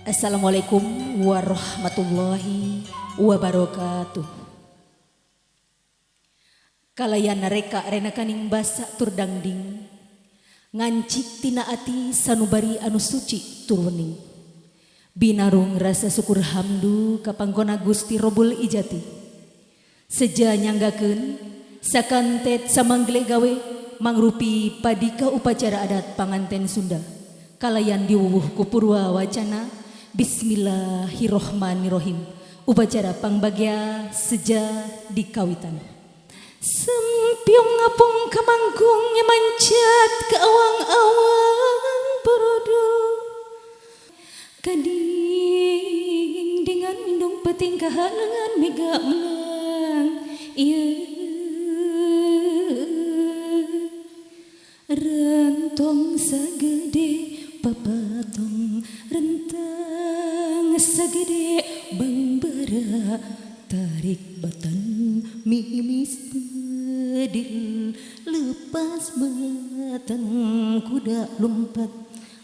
Assalamualaikum warahmatullahi wabarakatuh. Kalayan reka renakaning basa tur dangding ngancik tina ati sanubari anu suci tur wening. Binarung rasa syukur hamdu kapanggona Gusti Robul Ijati. Seja nyanggakeun sakantet samanggle gawe mangrupi padika upacara adat panganten Sunda. Kalayan diwuwuh ku purwa wacana Bismillahirrohmanirrohim. Upacara pangbagya seja dikawitan. Sempiung ngapung kamanggung mancat ke awang-awang borodo. Kading dengan mindung peting kahalangan mega melang. Iya rentong sagede papatong rentang sagede bangbara tarik batan mimis bedil lepas batang kuda lompat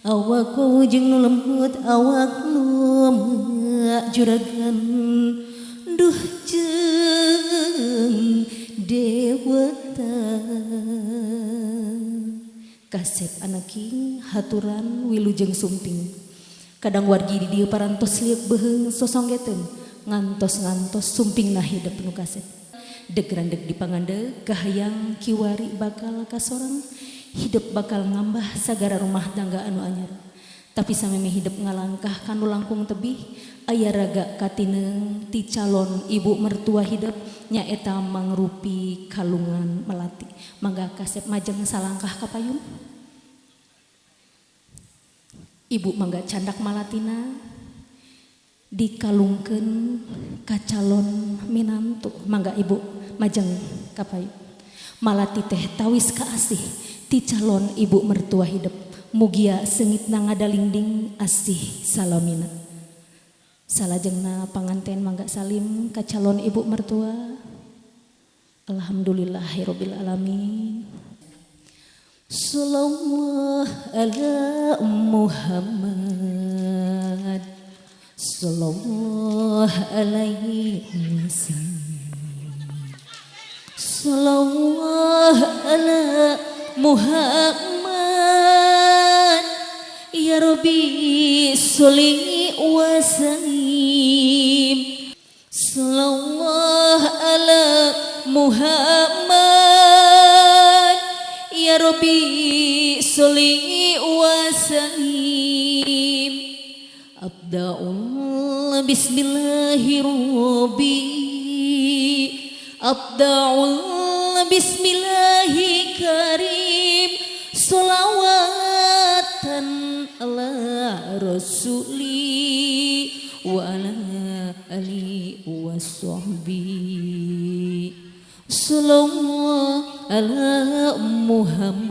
awak jeung nu lembut awak nu juragan duh jeung dewata. Kasep anaking haturan wilujeng sumping. Kadang wargi di dieu parantos lieuk beuheung sosonggeteun ngantos-ngantos sumping na hidep nu kasep. Deg randeg dipangande kahayang kiwari bakal kasorang hidup bakal ngambah sagara rumah tangga anu anyar. Tapi sameme hidup ngalangkah kanu langkung tebih aya raga katineung ti calon ibu mertua hidup nyaeta mangrupi kalungan melati. Mangga kasep majeng salangkah kapayun. Ibu mangga candak malatina dikalungkeun ka calon minantu. Mangga ibu majeng kapayun. Malati teh tawis kaasih ti calon ibu mertua hidup. Mugia seungitna ngadalingding asih salamina. Salajengna panganten mangga salim ka calon ibu mertua. Alhamdulillahirabbil alamin. Sallallahu ala Muhammad sallallahu alaihi wasallam. Sallallahu ala Muhammad ya Rabbi sholli wa sallim. Sallallahu ala Muhammad ya Rabbi sholli wa sallim. Abda'ul bismillahirrahmanirrahim. Abda'ul bismillahi karim. Salawatan ala rasuli wa ala ali wa sahbi. Sallallahu ala Muhammad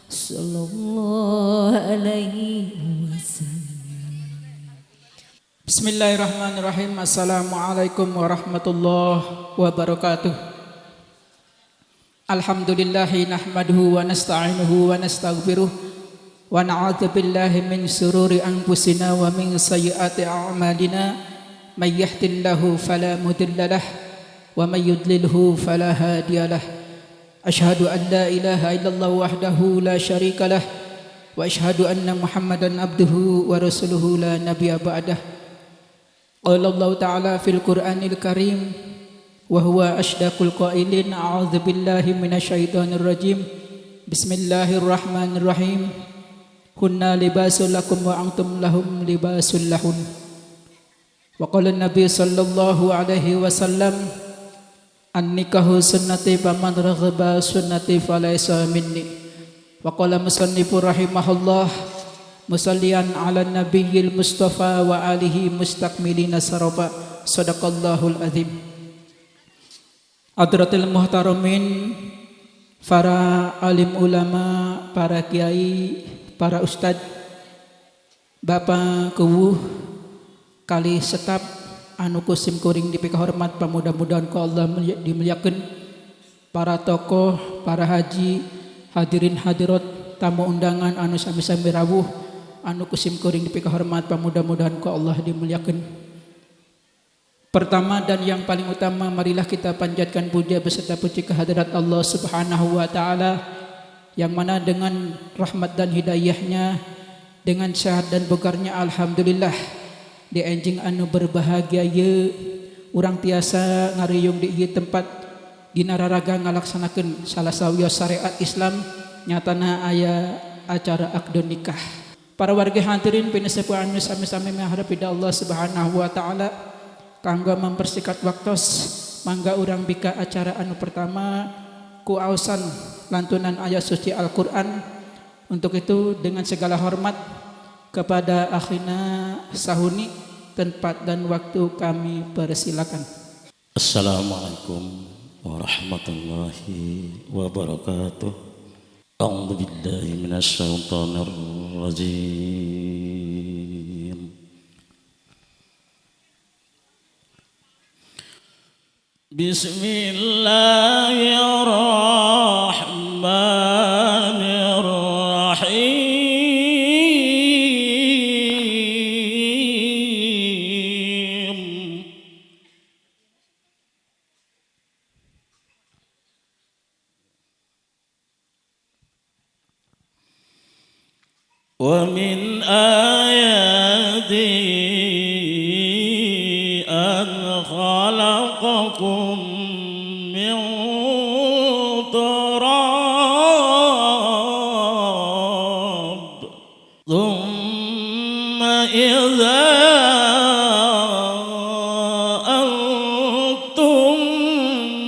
sallallahu alaihi wasallam. Bismillahirrahmanirrahim. Assalamualaikum warahmatullahi wabarakatuh. Alhamdulillahi nahmaduhu wa nasta'inuhu wa nastaghfiruh wa na'udzu billahi min sururi anfusina wa min sayyiati a'malina. May yahdihillahu fala mudilla lah wa may yudlilhu fala hadiya lah. Ashhadu an la ilaha illallah wahdahu la syarika lah wa ashhadu anna Muhammadan abduhu wa rasuluhu la nabiyya ba'dah. Qala Allah ta'ala fil Qur'anil Karim wa huwa ashdaqul qailin. A'udzu billahi minasyaitonir rajim. Bismillahirrahmanirrahim. Hunna libasul lakum wa antum lahum libasul lahun. Wa qala an-nabi sallallahu alaihi wasallam an-nikahu sunnati faman raghiba sunnati falaysa minni. Wa qala musannifu rahimahullah musallian ala nabiyil mustafa wa alihi mustakmilina sarafa. Sadaqallahul azim. Hadratil muhtaramin, para alim ulama, para kiai, para ustad, bapak kuwu kali setap anu kusim kuring dipikahormat, pamudah-mudahan ku Allah dimuliakeun, para tokoh, para haji, hadirin hadirat, tamu undangan anu sami-sami rawuh Anu ku sim kuring dipikahormat, pamudah-mudahan ku Allah dimuliakan. Pertama dan yang paling utama, marilah kita panjatkan puja beserta puji kehadirat Allah Subhanahu wa taala, yang mana dengan rahmat dan hidayahnya, dengan sehat dan bugarnya, alhamdulillah di enjing anu berbahagia ye urang tiasa ngariyung di ieu tempat dina raraga ngalaksanakeun salah sawios syariat Islam, nyatana aya acara akdun nikah. Para warga hadirin pinesepuh anu sami-sami miharep ida Allah Subhanahu wa taala, kanggo mempersingkat waktos, mangga urang bika acara anu pertama ku aosan lantunan ayat suci Al-Qur'an. Untuk itu dengan segala hormat kepada akhina Sahuni, tempat dan waktu kami persilakan. Assalamualaikum warahmatullahi wabarakatuh. A'udzu billahi minasyaitonir rajim. Bismillahirrahmanirrahim. Wa min ayatihi an khalaqakum min turab thumma idza antum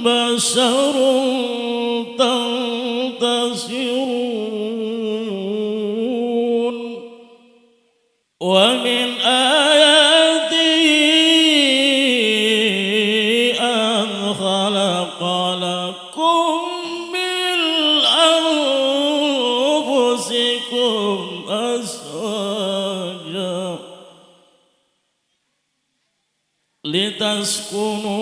basharun tantasirun. Wa min ayatihi an khalaqa lakum min anfusikum azwaja litaskunu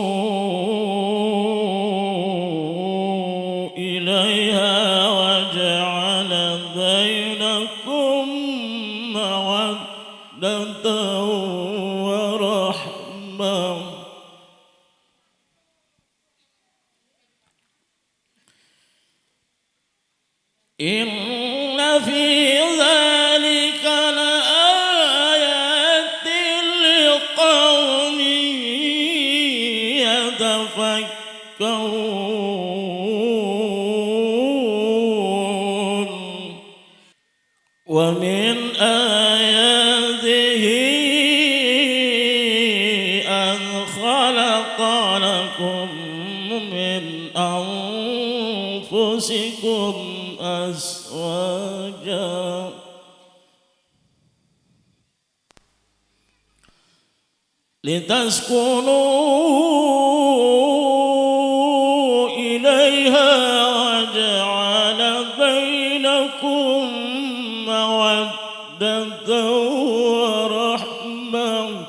ilaiha wa ja'ala bainakum mawaddatan wa rahmah. Inna fi dzalika laayatin liqaumin yatafakkarun. Wa min ayatihi an khalaqa lakum min anfusikum azwaja litaskunu ilaiha wa ja'ala bainakum mawaddatan wa rahmah.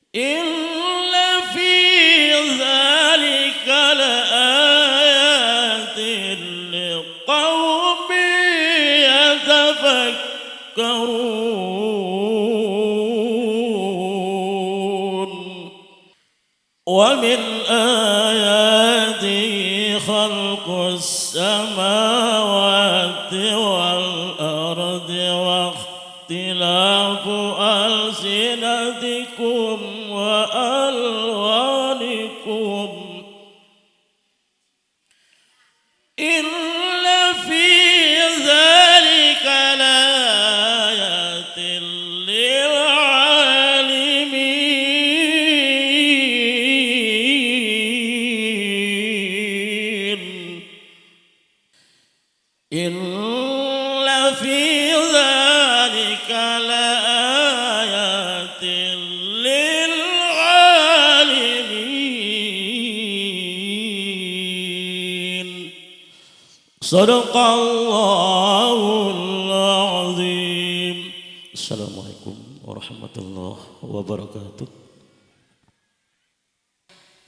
Inna fi dzalika laayatin liqaumin yatafakkarun. Wa min ayatihi khalqus samawati wal ardi wa ikhtilafu alsinatikum wa alwanikum. Inna fi dzalika laayatin lil alimin. Inna fi dzalika laayatin lil alimin. Sadaqallahul azim. Assalamualaikum warahmatullahi wabarakatuh.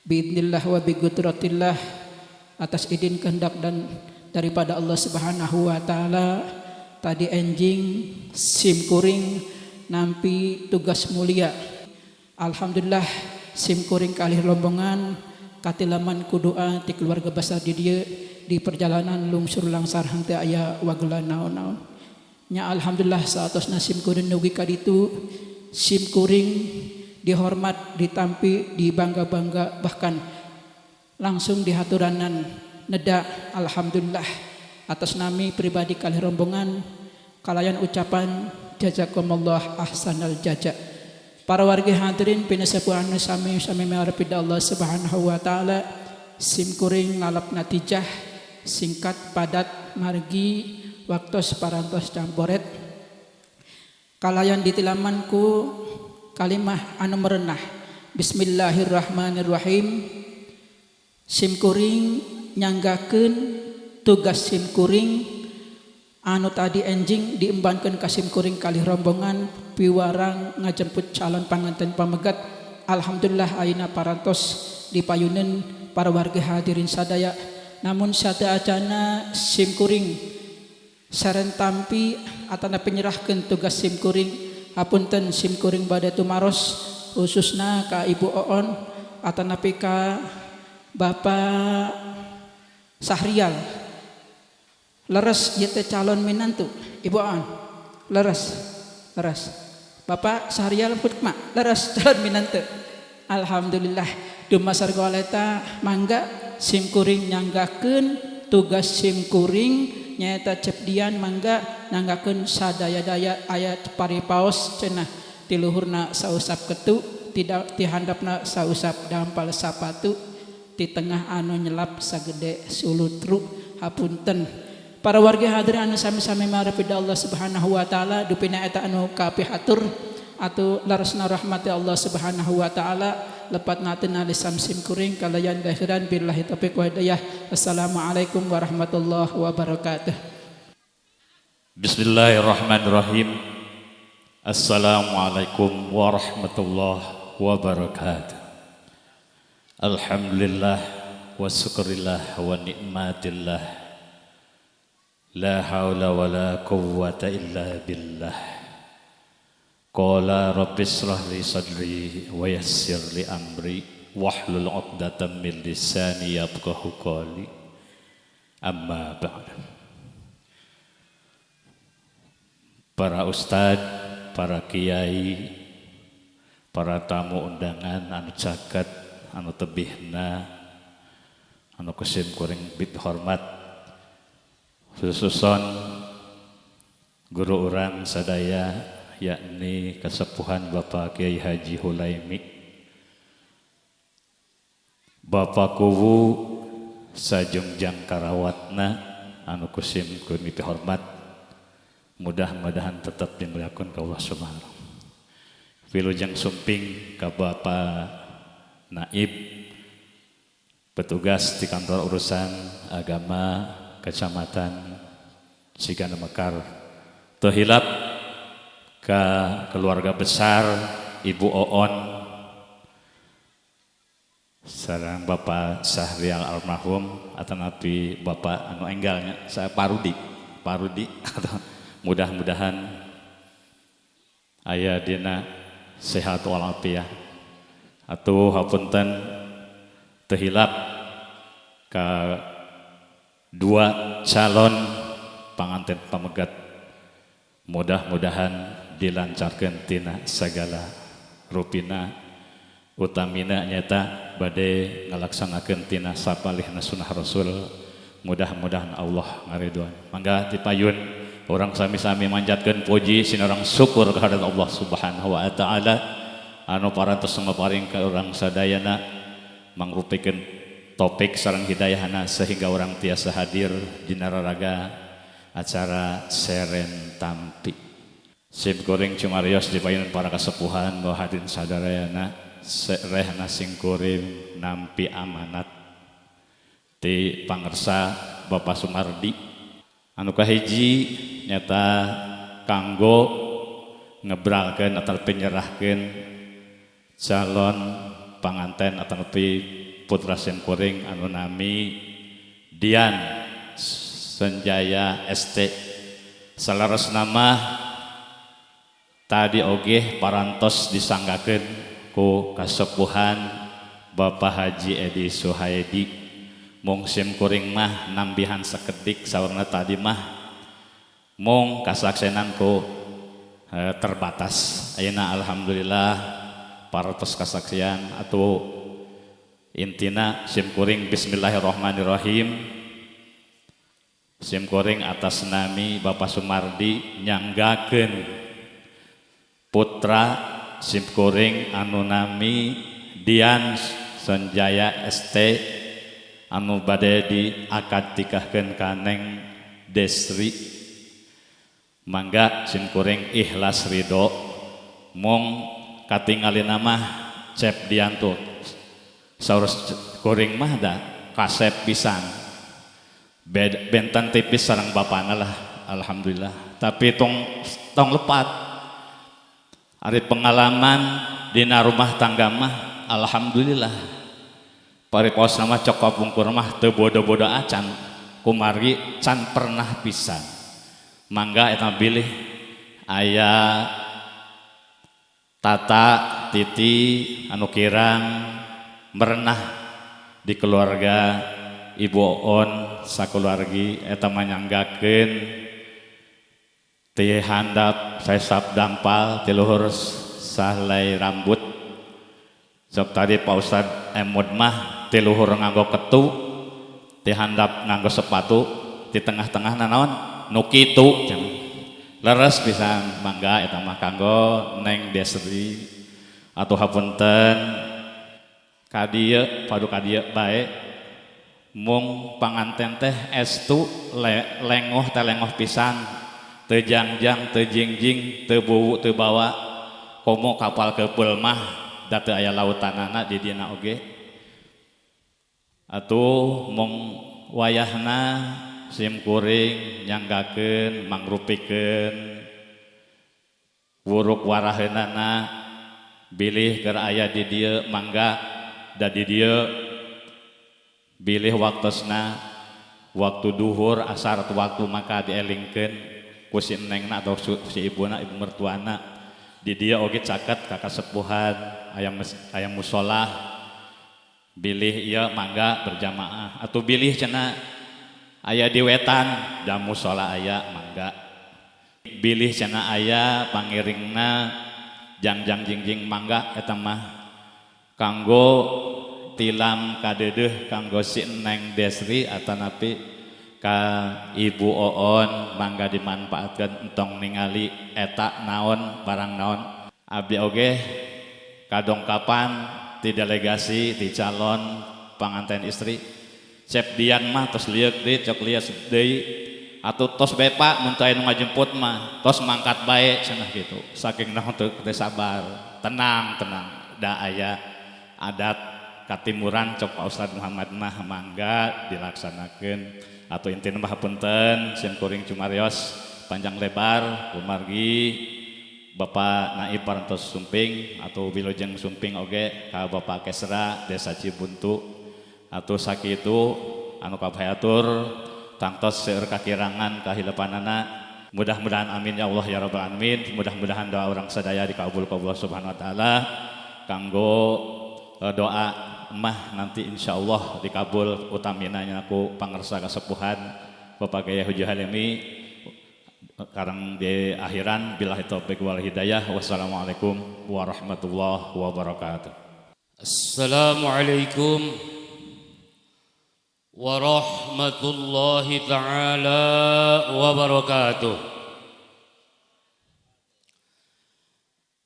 Biidnillah wa biqudratillah, atas izin kehendak dan daripada Allah Subhanahu wa taala. Tadi enjing sim kuring nampi tugas mulia. Alhamdulillah sim kuring kalih rombongan katilaman ku doa ti keluarga besar di dieu di perjalanan lungsur langsar henteu aya wagelan naon-naon. Nya alhamdulillah saatosna sim kuring nugi ka ditu, sim kuring dihormat, ditampi, dibangga-bangga, bahkan langsung dihaturanan neda. Alhamdulillah atas nami pribadi kalih rombongan kalayan ucapan jazakumullah ahsanal jaza. Para warga hadirin pinasepuh anu sami-sami miharep Allah Subhanahu wa taala, sim kuring ngalap natijah singkat padat margi waktos parantos camporet kalayan ditilaman ku kalimah anu merenah bismillahirrahmanirrahim. Sim kuring nyanggakeun tugas sim kuring anu tadi enjing diembankeun ka sim kuring kalih rombongan piwarang ngajemput calon panganten pamegat. Alhamdulillah ayeuna parantos dipayuneun para warga hadirin sadaya. Namun sateuacana sim kuring saren tampi atana penyerahkeun tugas sim kuring, hapunten sim kuring bade tumaros khususna ka Ibu Oon atanapi ka Bapak Sahrial. Leres ieu teh calon minantu Ibu Oon, leres, leres. Bapak Sahrial putma leres calon minantu. Alhamdulillah dumasar goleta mangga sim kuring nyanggakeun tugas sim kuring nyaeta cepdian mangga nyanggakeun sadaya-daya aya paripaos cenah tiluhurna sausap ketu tidak tihandapna sausap dampal sapatu di tengah anu nyelap sagede sulutru. Hapunten para warga hadirin anu sami-sami miharep Allah Subhanahu wa taala, dupina eta anu kapihatur atau laresna rahmati Allah Subhanahu wa taala lepatna tina lisam sim kuring kalayan dahiran billahi taufiq wa hidayah. Assalamualaikum warahmatullahi wabarakatuh. Bismillahirrahmanirrahim. Assalamualaikum warahmatullahi wabarakatuh. Alhamdulillah wa syukurillah wa nikmatillah. La haula wa la quwwata illa billah. Qala rabbi israh li sadri wa yassir li amri wahlul 'uqdatam min lisani yafqahu qawli. Amma ba'd. Para ustad, para kiai, para tamu undangan anu caket, anu tebihna, anu kusim kuring hormat, khususon guru urang sadaya yakni kesepuhan Bapak Kiai Haji Hulaimi, Bapak Kuwu sajungjang karawatna anu kusim kuring hormat, mudah-mudahan tetap dimuliakan ke Allah Subhanahu. Wilujeng sumping ka Bapak Naib petugas di kantor urusan agama Kecamatan Ciganamekar. Tehilap ke keluarga besar Ibu Oon sareng Bapak Sahrial almarhum atanapi Bapak anu enggalnya saya Parudi atau mudah-mudahan aya dina sehat walafiat. Atuh hapunten tehilap ka dua calon panganten pamegat, mudah-mudahan dilancarkan tina segala rupina, utamina nyata bade ngalaksanakeun tina sapalihna sunah Rasul. Mudah-mudahan Allah ngariduan. Mangga tipayun orang sami-sami manjatkeun puji sinareng syukur kehadirat Allah Subhanahu wa taala anu parantos ngaparing ka urang sadayana mangrupikeun topik sareng hidayahna sehingga orang tiasa hadir dina raraga acara Seren Tampi. Sim kuring cumarios dipayun para kasepuhan bahwa hadirin sadarayana serehna sing kuring nampi amanat ti pangersa Bapak Sumardi anu kahiji nyata kanggo ngebralkeun atau penyerahkeun calon panganten atau putra sim kuring anu nami Dian Senjaya ST. Saleresna mah tadi oge parantos disanggakeun ku kasepuhan Bapak Haji Edi Suhaedi. Mung sim kuring mah nambihan sakedik saurna tadi mah mung kasaksenan ku terbatas. Ayeuna alhamdulillah parantos kasaksian atau intina sim kuring bismillahirrahmanirrahim. Sim kuring atas nami Bapak Sumardi nyanggakeun putra sim kuring anu nami Dian Senjaya ST anu bade di akad tikahkeun ka Neng Desri. Mangga sim kuring ikhlas ridho mung katingalina mah Cep Dian tuh saur kuring mah da kasep pisan. Benten tipis sareng bapana lah alhamdulillah, tapi tong lepat ari pengalaman dina rumah tangga mah alhamdulillah paripos mah cokop wungkur mah teu bodo-bodo acan kumargi can pernah pisan. Mangga eta bilih aya tata titi anu kirang merenah di keluarga Ibu Oon sakeluargi eta manyanggakeun ti handap saesap dampal ti luhur sahlai rambut. Sok tadi Pak Ustad Emud mah ti luhur nganggo ketu, ti handap nganggo sepatu, ti tengah-tengah nanaon nu kitu. Leres pisan mangga eta mah kanggo Neng Desri atau hapunten ka dieu padu ka dieu bae. Mung panganten teh estu lengoh teh lengoh pisan teu jangjang teu jingjing teu buwu teu bawa komo kapal kepeul mah da teu aya lautanana di dina oge. Atuh mung wayahna sim kuring nyanggakeun mangrupikeun wuruk waraheunana bilih keur aya di dieu mangga da di dieu bilih waktosna waktu duhur asar atau waktu maka dielingkeun ku si nengna atau si ibuna ibu mertuana. Di dia oge caket ka kasepuhan aya musola bilih ieu mangga berjamaah atau bilih cenah aya di wetan da musola aya mangga bilih cenah aya pangiringna jangjang jingjing mangga eta mah kanggo tilam kadeudeuh kanggo si Neng Desri atanapi ka Ibu Oon mangga dimanfaatkeun entong ningali eta naon barang naon. Abdi oge kadongkapan ti delegasi ti calon panganten istri Cep Dian mah tos lieuk deui cok lieu deui atuh tos bae Pak mun teu aya nu ngajemput mah tos mangkat bae cenah kitu saking naon teu sabar tenang tenang da aya adat katimuran cok Pak Ustad Muhammad mah mangga dilaksanakeun. Atau intina mah hapunten sim kuring cumarios panjang lebar kumargi Bapak Naib parantos sumping atau wilujeng sumping oge ka Bapak Kesra Desa Cibuntu atau sakitu anu kabayatur tangtos seueur kakirangan kahilepanana mudah-mudahan amin ya Allah ya rabbal alamin. Mudah-mudahan doa urang sadaya dikabul ku Allah Subhanahu wa taala kanggo doa mah nanti insyaallah dikabul utamina nya ku pangersa kasepuhan Bapak Kiai Haji Halimi karang di akhiran billahi taufik wal hidayah. Wassalamualaikum warahmatullahi wabarakatuh. Assalamualaikum warahmatullahi taala wabarakatuh.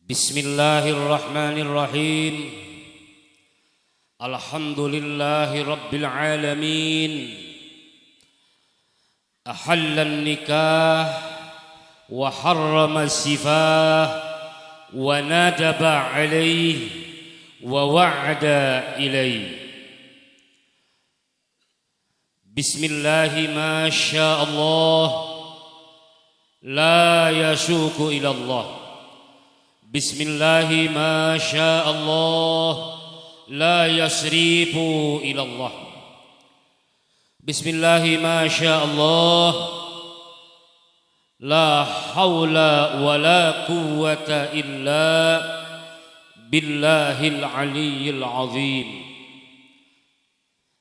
Bismillahirrahmanirrahim. Alhamdulillahi rabbil alamin. Ahalla nikah wa harrama sifah wa nadaba alaihi wa wa'ada ilaihi. Bismillahi ma syaa Allah la yashuku ila Allah. Bismillahi ma syaa Allah la yasrifu ila Allah. Bismillahi ma sya Allah. La haula wa la quwwata illa billahil aliyyil azim.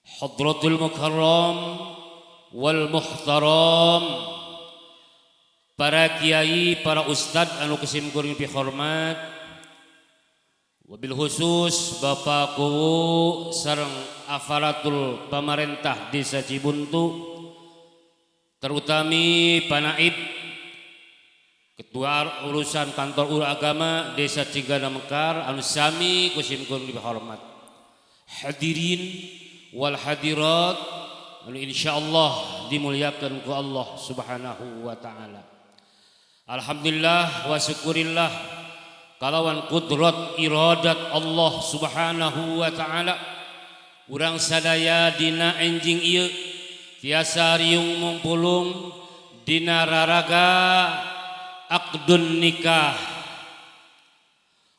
Hadratul mukarram wal muhtaram, para kiai, para ustad anu kusim kuring pihormat, wabil khusus Bapak Kuwu sareng aparatur pemerintah Desa Cibuntu, terutami Panaib Ketua Urusan Kantor Ur Agama Desa Cigana Mekar anu sami kusim kuring dihormat. Hadirin wal hadirat anu insyaallah dimuliakan ku Allah Subhanahu wa taala. Alhamdulillah wa syukurillah kalawan kudrat iradat Allah Subhanahu wa taala urang sadaya dina enjing ieu tiasa riung mumpulung dina raraga akdun nikah.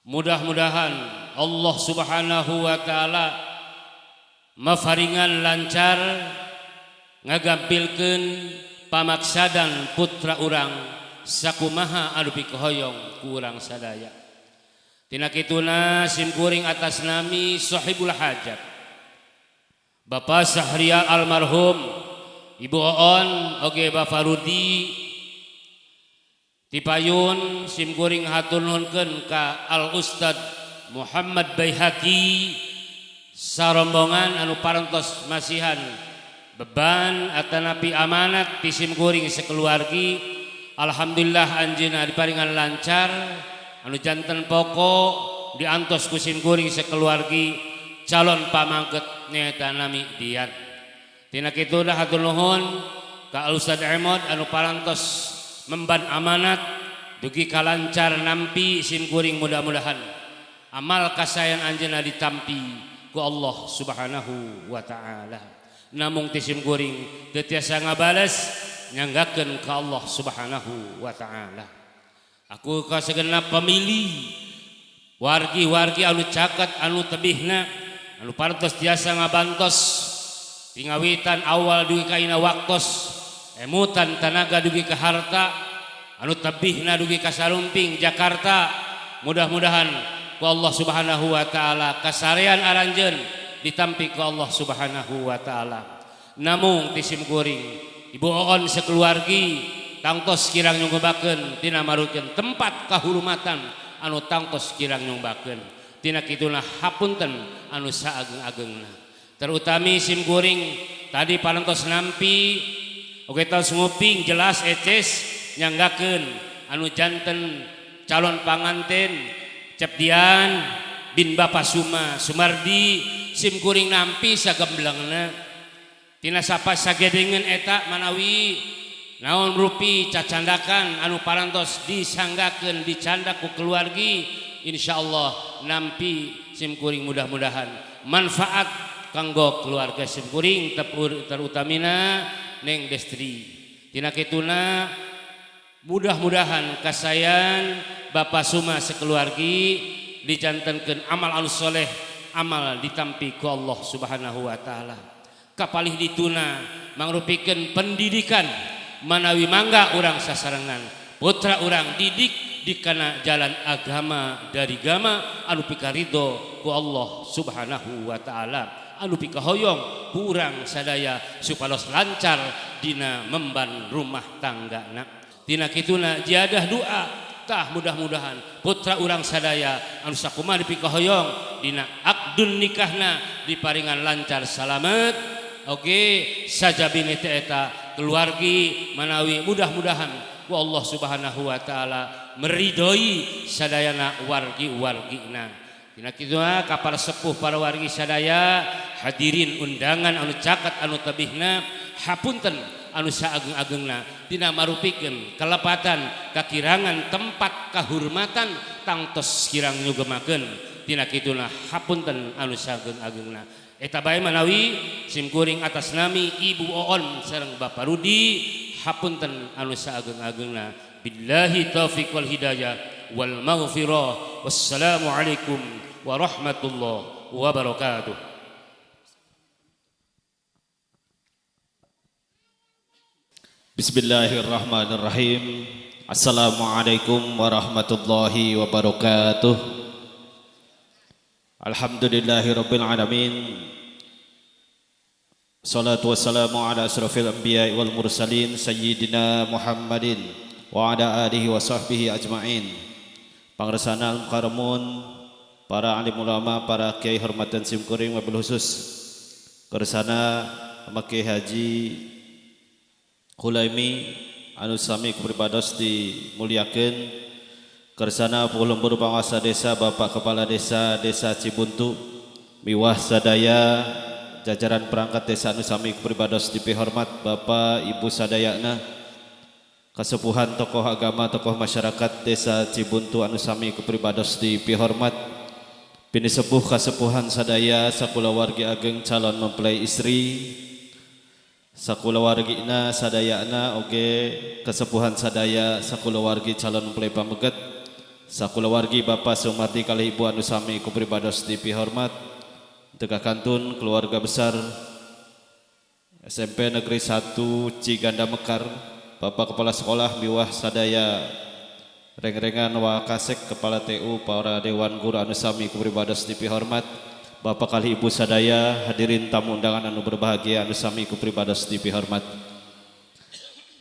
Mudah-mudahan Allah Subhanahu wa taala mafaringan lancar ngagampilkeun pamaksadan putra urang sakumaha anu pikahoyong ku urang sadaya. Tina kituna simkuring atas nami sahibul hajat Bapak Sahrial almarhum, Ibu Oon, oge Bapak Rudi tipayun simkuring hatur nuhunkeun ka Al Ustad Muhammad Baihaqi sarombongan anu parantos masihan beban atanapi amanat ti simkuring sekeluargi. Alhamdulillah anjeunna diparingan lancar anu janten pokok diantos ku simkuring sekeluargi calon pamangket nyaeta nami Dian. Tina kitu dah hatur nuhun ka Al Ustad Emod anu parantos memban amanat dugi kalancar nampi simkuring, mudah-mudahan amal kasayan anjeunna ditampi ku Allah Subhanahu wa taala. Namung ti simkuring teu tiasa ngabales nyanggakeun ka Allah Subhanahu wa taala. Aku ka segenap pemilih wargi-wargi anu caket anu tebihna anu parantos tiasa ngabantos pingawitan awal dugi ka ina waktos emutan tanaga dugi ka harta anu tebihna dugi ka sarumping Jakarta, mudah-mudahan ku Allah Subhanahu wa taala kasarean aranjeun ditampi ku Allah Subhanahu wa taala. Namung ti simkuring Ibu Oon sekeluargi tangtos kirang nyunggebakeun tina marukeun tempat kahurmatan anu tangtos kirang nyungbakeun. Tina kituna hapunten anu saageng-agengna. Terutami simkuring tadi parantos nampi oge tos nguping jelas eces nyanggakeun anu janten calon panganten Cep Dian bin Bapak Suma Sumardi, simkuring nampi sagemblengna. Tina sapa sagedengeun eta manawi naon rupi cacandakan anu parantos disanggakeun dicandak ku keluargi, insyaallah nampi simkuring mudah-mudahan manfaat kanggo keluarga simkuring terutamina Neng Destri. Tina kituna mudah-mudahan kasayan Bapak Suma sekeluargi dijantenkeun amal anu soleh, amal ditampi ku Allah Subhanahu wa taala. Kapalih dituna mangrupikeun pendidikan manawi mangga urang sasarengan putra urang didik dikana jalan agama dari gama anu pikaridho ku Allah Subhanahu wa taala anu pikahoyong ku urang sadaya supados lancar dina memban rumah tanggana. Tina kituna jiadah doa tah mudah-mudahan putra urang sadaya anu sakumaha dipikahoyong dina akdun nikahna diparingan lancar salamet. Oke sajabine teh eta keluargi manawi mudah-mudahan ku Allah Subhanahu wa taala meridhoi sadayana wargi-wargina. Tina kituna ka para sepuh para wargi sadaya hadirin undangan anu caket anu tebihna hapunten anu saageng-agengna tina marupikeun kelepatan kakirangan tempat kahurmatan tangtos kirang nyugemakeun. Tina kituna hapunten anu saageng-agengna. Eta bae manawi simkuring atas nami Ibu Oon sareng Bapak Rudi hapunten anu saageng-agengna. Billahi taufiq wal hidayah wal maghfirah. Wassalamualaikum warahmatullahi wabarakatuh. Bismillahirrahmanirrahim. Assalamualaikum warahmatullahi wabarakatuh. Alhamdulillahirabbil alamin. Salatu wassalamu ala asrafil anbiya'i wal mursalin sayyidina Muhammadin wa ala alihi wa sahbihi ajma'in. Pangresana al-mukarramun, para alim ulama, para kiai hormatan simkuring wabil khusus kersana Kiai Haji Hulaimi anu sami kupribados dimuliakeun, kersana lembur panguasa desa Bapak Kepala Desa Desa Cibuntu miwah sadaya jajaran perangkat desa anu sami kupribados dipihormat, Bapak Ibu sadayana, kasepuhan tokoh agama, tokoh masyarakat Desa Cibuntu anu sami kupribados dipihormat, pinisepuh kasepuhan sadaya sakulawargi ageng calon mempelai istri, sakulawargina sadayana oge kesepuhan sadaya sakulawargi calon mempelai pameget, sakulawargi Bapak Sumardi kalih Ibu anu sami kupribados dipihormat, teka kantun keluarga besar SMP Negeri 1 Ciganda Mekar, Bapak Kepala Sekolah miwah sadaya reng-rengan wakasek kepala TU, para dewan guru anu sami kupribados dipihormat, Bapak kali Ibu sadaya hadirin tamu undangan anu berbahagia anu sami kupribados dipihormat.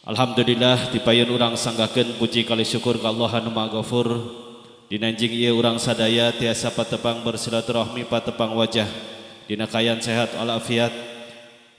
Alhamdulillah dipayun urang sanggakeun puji kali syukur ka Allah anu Maha Ghafur. Dinanjing ieu urang sadaya tiasa patepang bersilaturahmi, patepang wajah dina kaayaan sehat walafiat,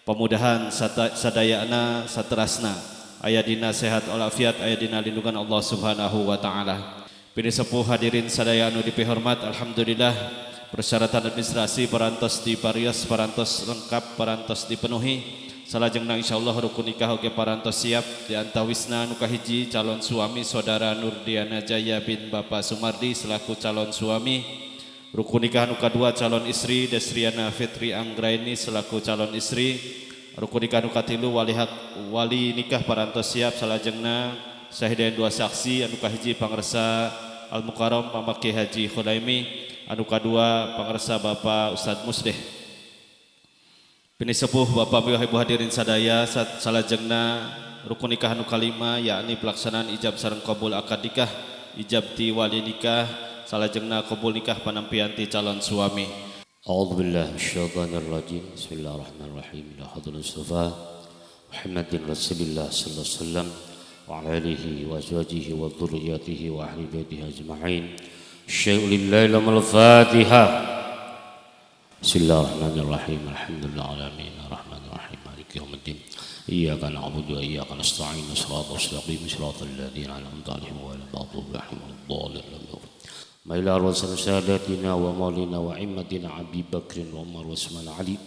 pamudahan sadayana saterasna aya dina sehat walafiat, aya dina lindungan Allah Subhanahu wa taala. Pinisepuh hadirin sadaya anu dipihormat, alhamdulillah persyaratan administrasi parantos diparios, parantos lengkap, parantos dipenuhi. Salajengna insyaallah rukun nikah oge parantos siap. Di antawisna nu kahiji calon suami saudara Nurdiana Jaya bin Bapak Sumardi selaku calon suami. Rukun nikah nu kadua calon istri Desriana Fitri Anggraini selaku calon istri. Rukun nikah nu katilu wali nikah parantos siap. Salajengna sahidayan dua saksi, anu kahiji pangersa Al Mukarram Mama Ki Haji Khulaimi, anu kadua pangersa Bapak Ustadz Muslih. Pinisepuh Bapak Ibu hadirin sadaya, salajengna rukun nikah anu kalima yakni pelaksanaan ijab sareng qabul akad nikah, ijab ti wali nikah, salajengna qabul nikah panampian ti calon suami. A'udzubillahi minasyaitonir rajim. Bismillahirrahmanirrahim. Ila hadratil Mustafa Muhammadin Rasulillah sallallahu alaihi wasallam wa ala alihi wa azwajihi wa dzurriyyatihi wa ahli baitihi ajma'in. Syai'u lillahi lahumul Fatihah. Bismillahirrahmanirrahim. Alhamdulillah alamin arrahmanirrahim maliki yaumiddin. Iyyaka na'budu wa iyyaka nasta'in. Shiratal mustaqim shiratal ladzina an'amta 'alaihim ghairil maghdubi 'alaihim waladdallin. Ma ila rasul sadatina wa maulina wa immatina Abi Bakrin wa Umar wa Utsman Ali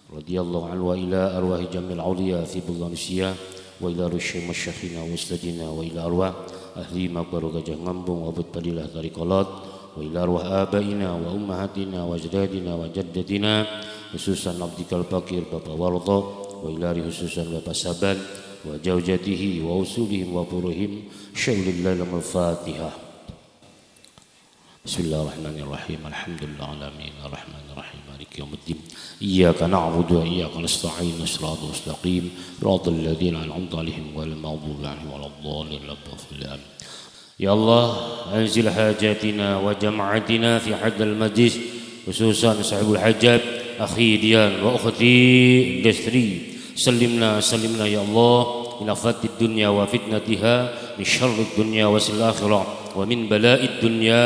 radhiyallahu anhu wa ila arwahi jamil awliya fi bulan siyah wa ila rusyyi masyakhina wa ustadina wa ila arwah ahli makbaru Gajah Ngambung wa Bud Padilah Tariqalat wa ila arwah abaina wa ummahatina wa ajdadina wa jaddatina khususan abdikal fakir Bapak Wardo wa ila khususan Bapak Saban wa jaujatihi wa usulihim wa furuhim syai'ulillahi al-Fatihah. Bismillahirrahmanirrahim. Alhamdulillah alamin arrahmanirrahim maliki yaumiddin. Iyyaka na'budu wa iyyaka nasta'in. Shiratal mustaqim shiratal ladzina an'amta 'alaihim ghairil maghdubi 'alaihim waladdallin. Ya Allah, anzil hajatina wa jama'atina fi hadzal majlis khususan sahibul hajat akhi Dian wa ukhti Destri. Salimna salimna ya Allah min afatid dunya wa fitnatiha, min syarrid dunya wa sil akhirah, wa min bala'id dunya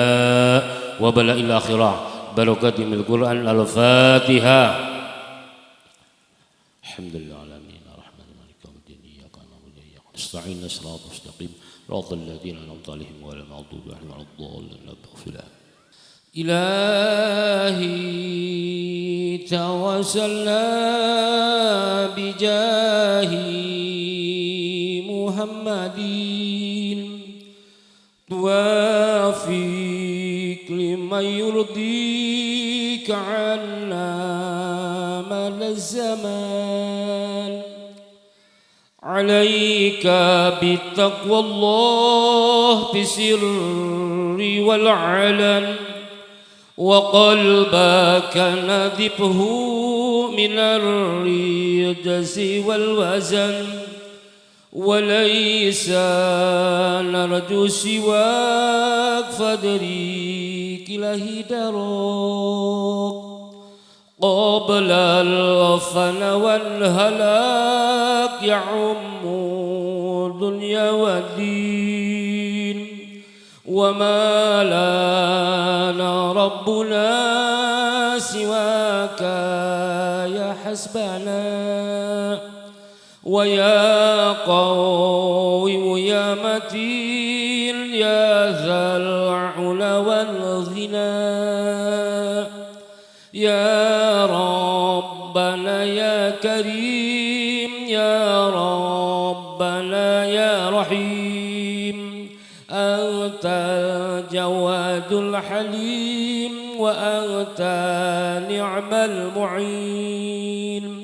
wa bala'il akhirah. Barakati mil Qur'an. Al-Fatihah. Alhamdulillah alamin arrahmanir rahim maliki yaumiddin. Iyyaka na'budu wa iyyaka nasta'in. Shiratal mustaqim shiratal ladzina an'amta 'alaihim ghairil maghdubi 'alaihim waladdallin. Ilahi tawassalna bijahi Muhammadin tuwafiq lima yurdika 'anna mal zaman. Alaika bitaqwallah bisirri wal 'alan wa qalbaka nadhibhu min ar-rijzi wal wazan. وليس نرجو سواك فادريك إلهي دارك قبل الفنا والهلاك يعم الدنيا والدين وما لنا ربنا سواك يا حسبنا ويا قوي يا متين يا ذا العلا والغنى يا ربنا يا كريم يا ربنا يا رحيم أنت الجواد الحليم وأنت نعم المعين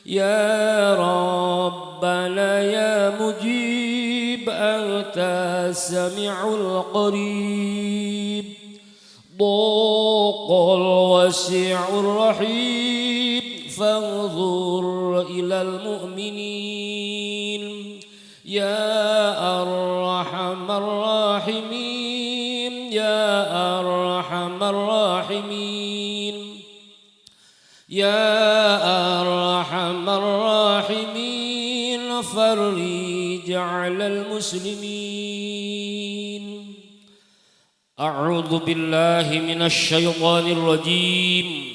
يا ربنا يا مجيب أنت السميع القريب ضوق الوسيع الرحيم فانظر إلى المؤمنين يا أرحم الراحمين يا أرحم الراحمين يا أرحم الراحمين فرج على المسلمين. أعوذ بالله من الشيطان الرجيم.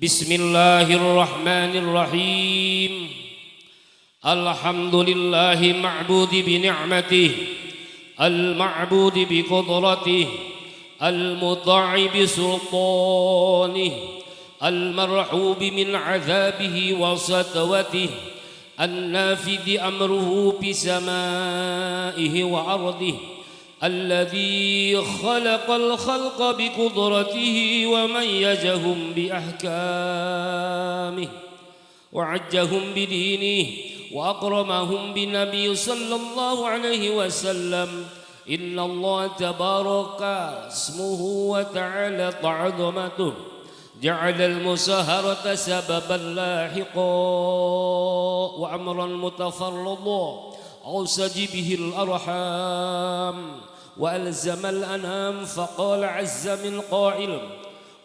بسم الله الرحمن الرحيم. الحمد لله معبود بنعمته المعبود بقدرته المطاع بسلطانه المرحوب من عذابه وسطوته النافذ أمره بسمائه وأرضه الذي خلق الخلق بقدرته وميزهم بأحكامه وعجهم بدينه وأكرمهم بنبي صلى الله عليه وسلم. إن الله تبارك اسمه وتعالى عظمته جعل المساهرة سببا لاحقا وأمرا متفرضا أوصى به الأرحام وألزم الأنام فقال عز من قائل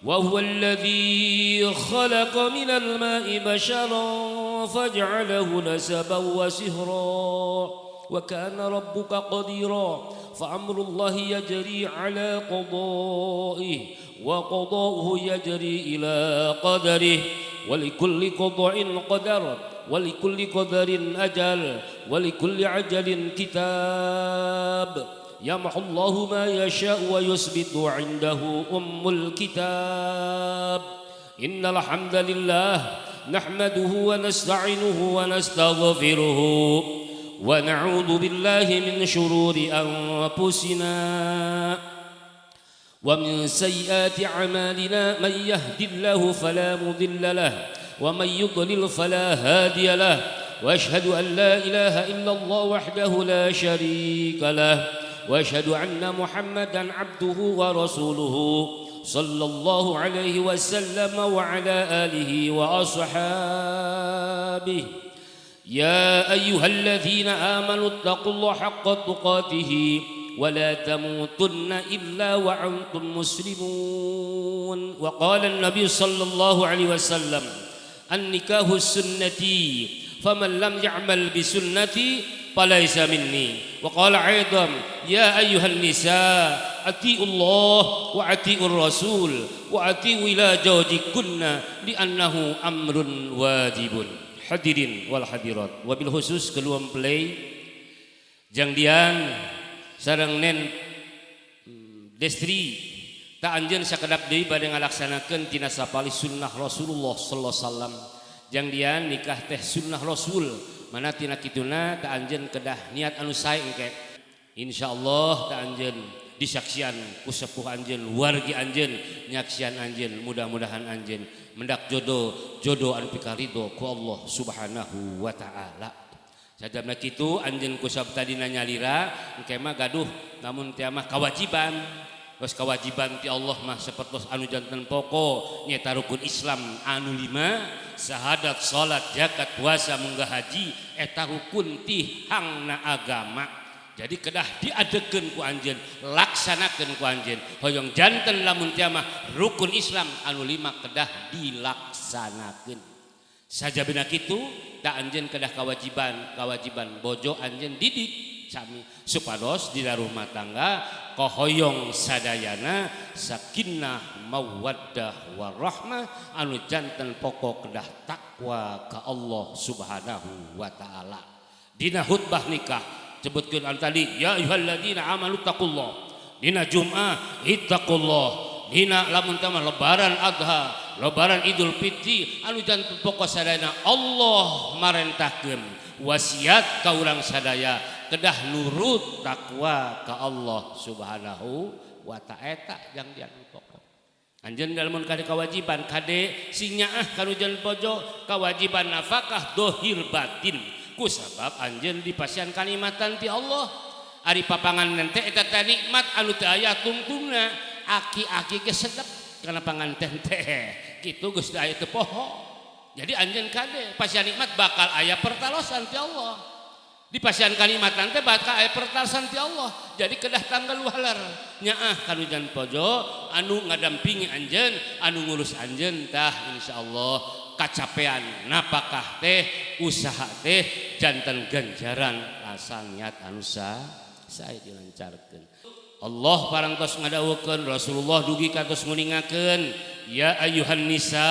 وهو الذي خلق من الماء بشرا فجعله نسبا وسهرا وكان ربك قديرا. فأمر الله يجري على قضائه وقضاؤه يجري إلى قدره ولكل قضاء قدر ولكل قدر أجل ولكل عجل كتاب. يمحو الله ما يشاء ويثبت عنده أم الكتاب. إن الحمد لله نحمده ونستعينه ونستغفره ونعوذ بالله من شرور أنفسنا ومن سيئات أعمالنا. من يهد الله فلا مضل له ومن يضلل فلا هادي له. وأشهد أن لا إله إلا الله وحده لا شريك له وأشهد أن محمدا عبده ورسوله صلى الله عليه وسلم وعلى آله وأصحابه. يا أيها الذين آمنوا اتقوا الله حق تقاته ولا تموتن إلا وأنتم مسلمون. وقال النبي صلى الله عليه وسلم النكاح سنتي فمن لم يعمل بسنتي فليس مني. وقال أيضا يا أيها النساء أطيعوا الله وأطيعوا الرسول وأطيعوا إلى زوجكن لأنه أمر واجب. Hadirin wal hadirat wabil khusus kedua mempelai jang dian sareng nen destri tak anjeun sakedap deui bade ngalaksanakeun tina sapali sunnah Rasulullah sallallahu alaihi wasallam. Jang dian nikah teh sunnah Rasul mana tina kituna tak anjeun kedah niat anu sae engke. Insyaallah tak anjeun disaksian ku sepuh anjeun, wargi anjeun, nyaksian anjeun, mudah-mudahan anjeun mendak jodoh jodoh anu pikarido ku Allah Subhanahu wa taala. Sajabna kitu anjeun ku sabtadina nyalira engke mah gaduh namun teh mah kewajiban. Geus kewajiban ti Allah mah sapertos anu janten pokok nyaeta rukun Islam anu 5 syahadat, salat, zakat, puasa, munggah haji eta rukun tihangna agama. Jadi kedah diadegeun ku anjeun, laksanakeun ku anjeun. Hoyong janten lamun teh mah rukun Islam anu 5 kedah dilaksanakeun. Sajabina kitu da anjeun kedah kewajiban bojo anjeun didik sami supados di rumah tangga kohoyong sadayana sakinah mawaddah warahmah anu janten pokok kedah takwa ka Allah Subhanahu wa taala. Dina khutbah nikah sebutkeun anu tadi ya ayyuhalladzina amanu taqullah. Dina Jumat ittaqullah. Dina lamun teh mah lebaran Adha, lebaran Idul Fitri anu janten pokok sadayana Allah marentahkeun wasiat ka urang sadaya kedah nurut takwa ka Allah Subhanahu wa ta'ala yang dianu pokok. Anjeun lamun kade kewajiban kade sing nyaah ka nu bojo kewajiban nafkah dohir batin ku sabab anjeun dipasihan kanikmatan ti Allah. Ari papangan teh eta teh nikmat anu teu aya tungtungna aki-aki ge sedep kana panganten teh kitu geus aya teu poho. Jadi anjeun kade pasihan nikmat bakal aya pertalosan ti Allah. Di pasihan kanikmatan teh bakal aya pertalosan ti Allah. Jadi kedah tanggal waler nyaah ka nu jan pojo anu ngadampingi anjeun, anu ngurus anjeun tah insyaallah kacapean napakah teh usaha teh janten ganjaran asal niat anu sae dilancarkeun. Allah parantos ngadawukeun Rasulullah dugi kantos nguningakeun ya ayyuhan nisa.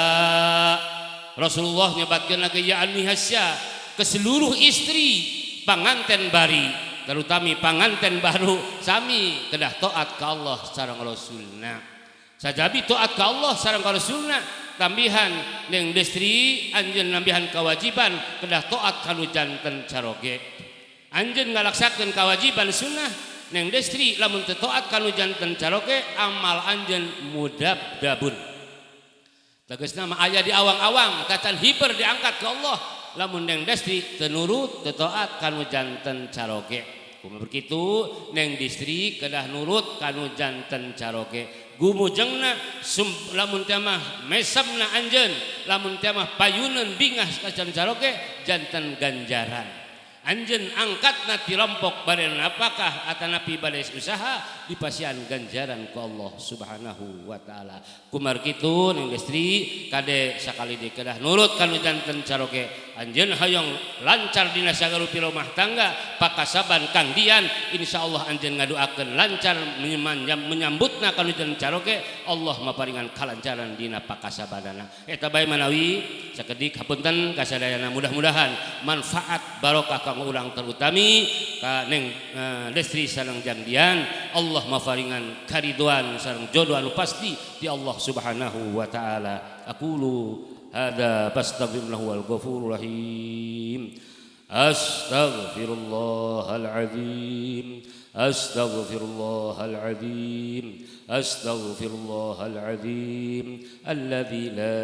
Rasulullah nyebatkeun lagi ya annihasya ke seluruh istri panganten bari terutami panganten baru sami kedah taat ka Allah sareng Rasulna. Sajabi taat ka Allah sareng Rasulna tambihan ning destri anjeun nambihan kewajiban kedah taat ka nu janten caroge. Anjeun ngalaksakeun kewajiban sunnah neng destri lamun teu taat ka nu janten caroge amal anjeun mudabdabun. Tegasna mah aya di awang-awang tacan hiber diangkat ke Allah lamun neng destri teu nurut teu taat ka nu janten caroge. Kumaha begitu neng distri kedah nurut ka nu janten caroge. Gumujengna lamun teh mah mesemna anjeun lamun teh mah payuneun bingah ka caroge janten ganjaran. Anjeun angkatna ti rompok bade napakah atanapi bade usaha dipasihan ganjaran ku Allah Subhanahu wa taala. Kumar kitu ning destri kade sakali deui kedah nurut ka nu janten caroge. Anjeun hoyong lancar dina sagarupi rumah tangga pakasaban kang dian insyaallah anjeun ngadoakeun lancar menyambutna ka nu janten caroge Allah maparingan kalancaran dina pakasabanana. Eta bae manawi sakedik hapunten kasadayana mudah-mudahan manfaat barokah kanggo urang terutami ka neng destri sareng jangdian Allah mafaringan kariduan sareng jodoh anu pasti di Allah Subhanahu wa taala. Aqulu hadza fastaghfirullah wal ghafurur rahim. Astaghfirullahal azim. Astaghfirullahal azim. Astaghfirullahal azim alladzi la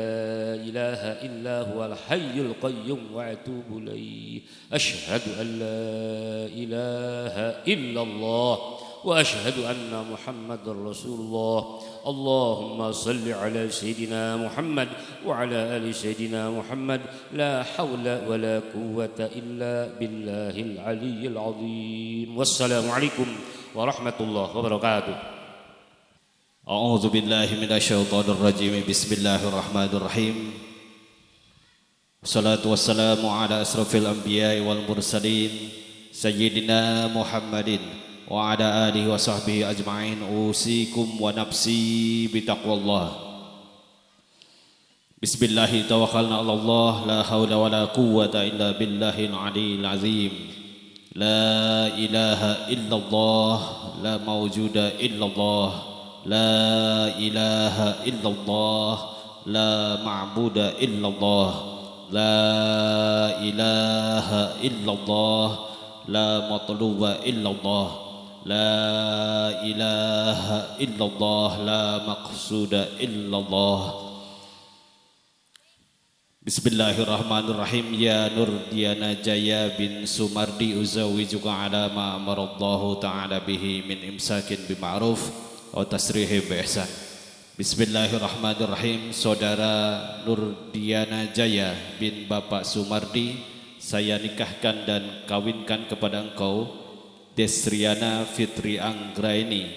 ilaha illa huwal hayyul qayyum wa atubu ilaihi. Asyhadu an la ilaha illallah wa asyhadu anna Muhammadar Rasulullah. Allahumma salli ala sayyidina Muhammad wa ala ali sayyidina Muhammad. La hawla wa la quwwata illa billahil aliyyil azim. Wassalamu alaikum warahmatullahi wabarakatuh. A'udzu billahi minasyaitonir rajim. Bismillahirrahmanirrahim. Wassalatu wassalamu ala asrafil anbiya'i wal mursalin sayyidina Muhammadin wa ala alihi wa sahbihi ajma'in. Usikum wa nafsi bitaqwallah. Bismillahi tawakkalna 'ala Allah, la haula wa la quwwata illa billahil aliyyil azim. La ilaha illallah, la mawjuda illallah, la ilaha illallah, la ma'buda illallah, la ilaha illallah, la matluba illallah, la ilaha illallah, la maqsuda illallah. Bismillahirrahmanirrahim. Ya Nurdiana Jaya bin Sumardi uzawijuka ala ma amarallahu ta'ala bihi min imsakin bima'ruf aw tasrihim bi ihsan. Bismillahirrahmanirrahim. Saudara Nurdiana Jaya bin Bapak Sumardi, saya nikahkan dan kawinkan kepada engkau Desriana Fitri Anggraini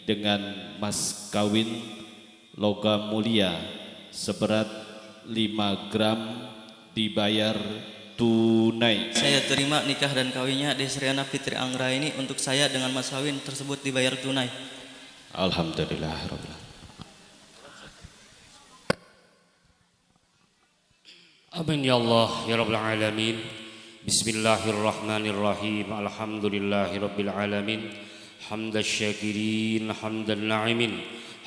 dengan mas kawin logam mulia seberat 5 gram dibayar tunai. Saya terima nikah dan kawinnya Desriana Fitri Anggraini untuk saya dengan mas kawin tersebut dibayar tunai. Alhamdulillah rabbil alamin. Amin ya Allah ya rabbal alamin. Bismillahirrahmanirrahim. Alhamdulillahirabbil alamin. Hamdan syakirin, hamdan na'imin,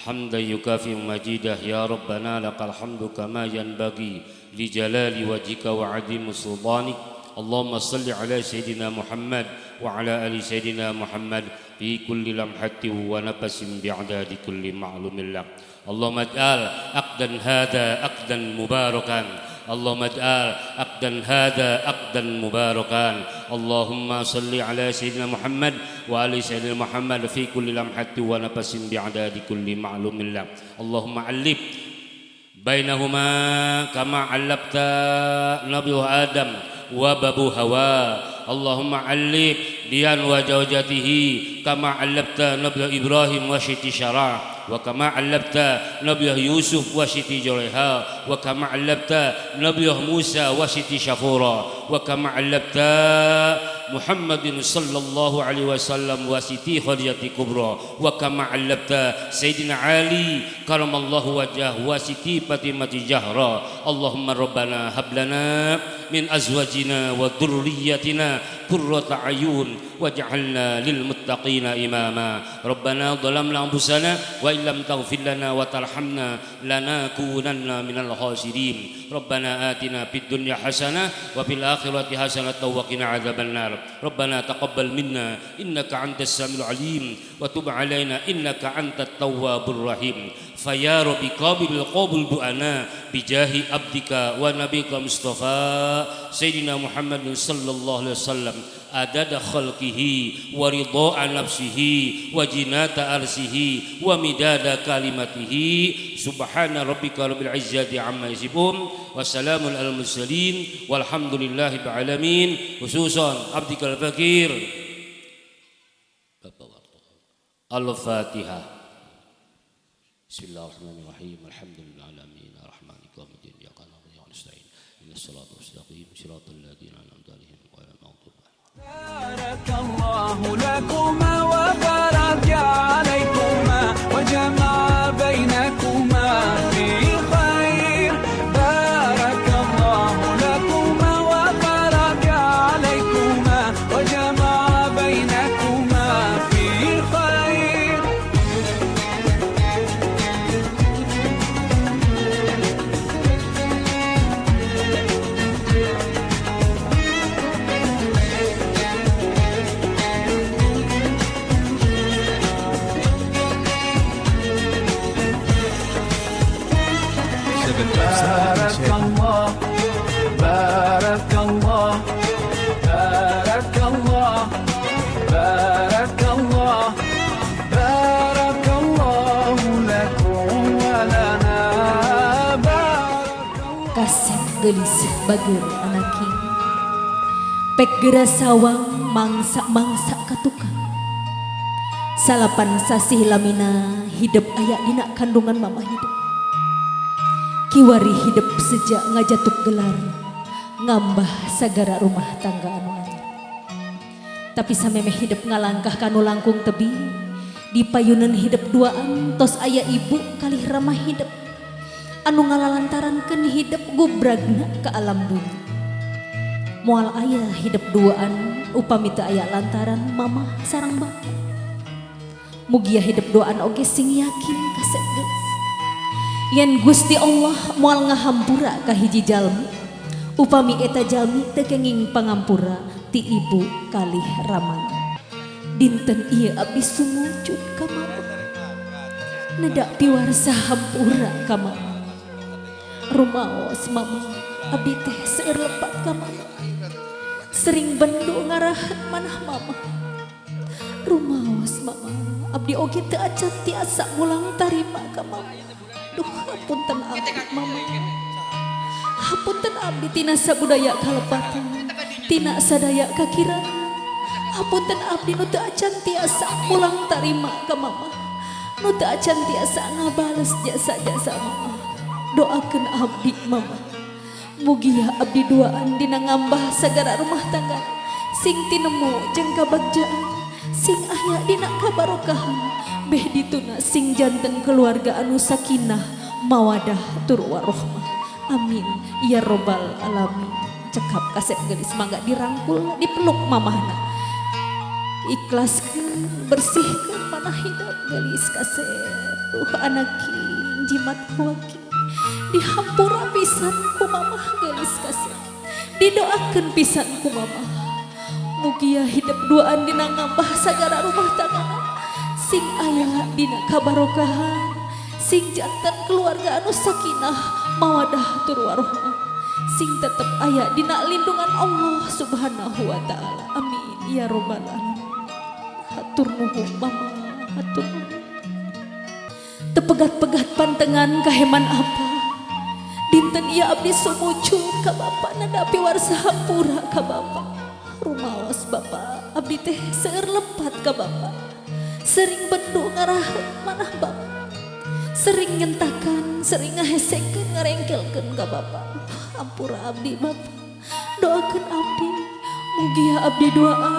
hamdan yukafi majidah ya rabbana lakal hamdu kama yanbaghi li jalali wajhika wa 'azimi sultanik. Allahumma salli ala sayyidina Muhammad wa ala ali sayyidina Muhammad fi kulli lamhatin wa nafasin bi'adadi kulli ma'lumin lak. Allahumma ij'al aqdan hadha aqdan mubarakan. Allahumma ij'al aqdan hadha aqdan mubarakan. Allahumma salli ala sayyidina Muhammad wa ali sayyidina Muhammad fi kulli lamhatin wa nafasin bi'adadi kulli ma'lumin lak. Allahumma 'allif bainahuma kama 'allafta Nabi Adam wa babu Hawa. Allahumma 'allif dian wa zawjatihi kama 'allafta Nabi Ibrahim wa Siti Syarah, wa kama 'allafta Nabi Yusuf wa Siti Julaiha, wa kama 'allafta Nabi Musa wa Siti Syafura, wa kama 'allafta Muhammadin sallallahu alaihi wasallam wa Siti Khadijah Kubra, wa kama 'allafta Sayyidina Ali karamallahu wajah wa Siti Fatimah Jahra. Allahumma rabbana hab lana min azwajina wa dhurriyyatina qurrata ayun waj'alna lil muttaqina imama. Rabbana dhalamna anfusana wa illam taghfir lana wa tarhamna lanakunanna minal khasirin. Rabbana atina fid dunya hasanah wa fil akhirati hasanah wa qina adzabannar. Rabbana taqabbal minna innaka antas samiul alim wa tub alaina innaka antat tawwabur rahim. Fa ya rabbi qabil qabul du'ana bijahi abdika wa nabika Mustafa sayyidina Muhammadin sallallahu alaihi wasallam adada khalqihi wa ridha'a nafsihi wa jinata arsihi wa midada kalimatihi. Subhana rabbika rabbil izzati amma yasifun wa salamun alal mursalin walhamdulillahi rabbil alamin. Khususan abdikal fakir. Al-Fatihah. Bismillahirrahmanirrahim. Alhamdulillahi alamin arrahmanir rahim iyyaka na'budu wa iyyaka nasta'in ihdinas siratal mustaqim siratal ladzina an'amta 'alaihim ghairil maghdubi 'alaihim. Barakallahu lakuma wa baraka 'alaikuma wa jama'a bainakuma fi khair. Barakallahu lakuma wa baraka 'alaikuma wa jama'a bainakuma fi khair. Barakallah, barakallah, barakallah, barakallah, barakallahu lakum wa lana. Barakallah. Kasep geulis bageur anaki pek geura sawang mangsa-mangsa ka tukang. Salapan sasih lamina hidep aya dina kandungan mama hidep. Kiwari hidup sejak ngajatuk gelar ngambah sagara rumah tangga anu anyar. Tapi samemeh hidup ngalangkah kanu langkung tebi di payunan hidup duaan tos aya ibu kalih ramah hidup anu ngalalantarankeun hidup gubragna ke alam bumi. Moal aya hidup duaan upami teu aya lantaran mamah sareng bapa. Mugia hidup duaan oge sing yakin kasep geus. Yen Gusti Allah moal ngahampura ka hiji jalmi upami eta jalmi teu kenging pangampura ti ibu kalih ramana. Dinten ieu abdi sumujud ka mama, nedak piwarsa hampura ka mama. Rumaos mama abdi teh seueur lepat ka mama, sering bendu ngarahan manah mama. Rumaos mama Abdi oge teu acan tiasa mulang tarima ka mama. Duh hapunten abdi mama. Hapunten abdi tina sabudaya kalepatan, tina sadaya kakirangan. Hapunten abdi nu teu acan tiasa mulang tarima ka mama. Nu teu acan tiasa ngabales jasa-jasa mama. Doakeun abdi mama. Mugia abdi duaan dina ngambah sagara rumah tangga sing tinemu jeung kabagjaan, sing aya dina kabarokahan, beh dituna sing janten keluarga anu sakinah mawadah tur warohmah. Amin ya robbal alamin. Cekap kasep geulis mangga dirangkul dipeluk mamahna. Ikhlaskeun bersihkeun manah hidup geulis kasep. Duh anaking jimat huaking dihampura pisan ku mamah geulis kasep. Didoakeun pisan ku mamah. Mugia hidup duaan dina ngambah sagara rumah tangga sing aya dina kabarokahan, sing janten keluarga anu sakinah mawadah tur warohmah, sing tetep aya dina lindungan Allah Subhanahu wa taala. Amin ya robbal alamin. Hatur nuhun mama, hatur nuhun. Tepegat-pegat pantengan kaheman apa dinten ieu abdi sumucul ka bapa nadapi warsa hampura ka bapa. Rumaos bapa, abdi teh seueur lepat ka bapa. Sering bendu ngaraheun manah bapa. Sering nyentakan, sering ngahesekeun, ngarengkelkeun ka bapa. Ampura abdi bapa. Doakeun abdi, mugia abdi duaan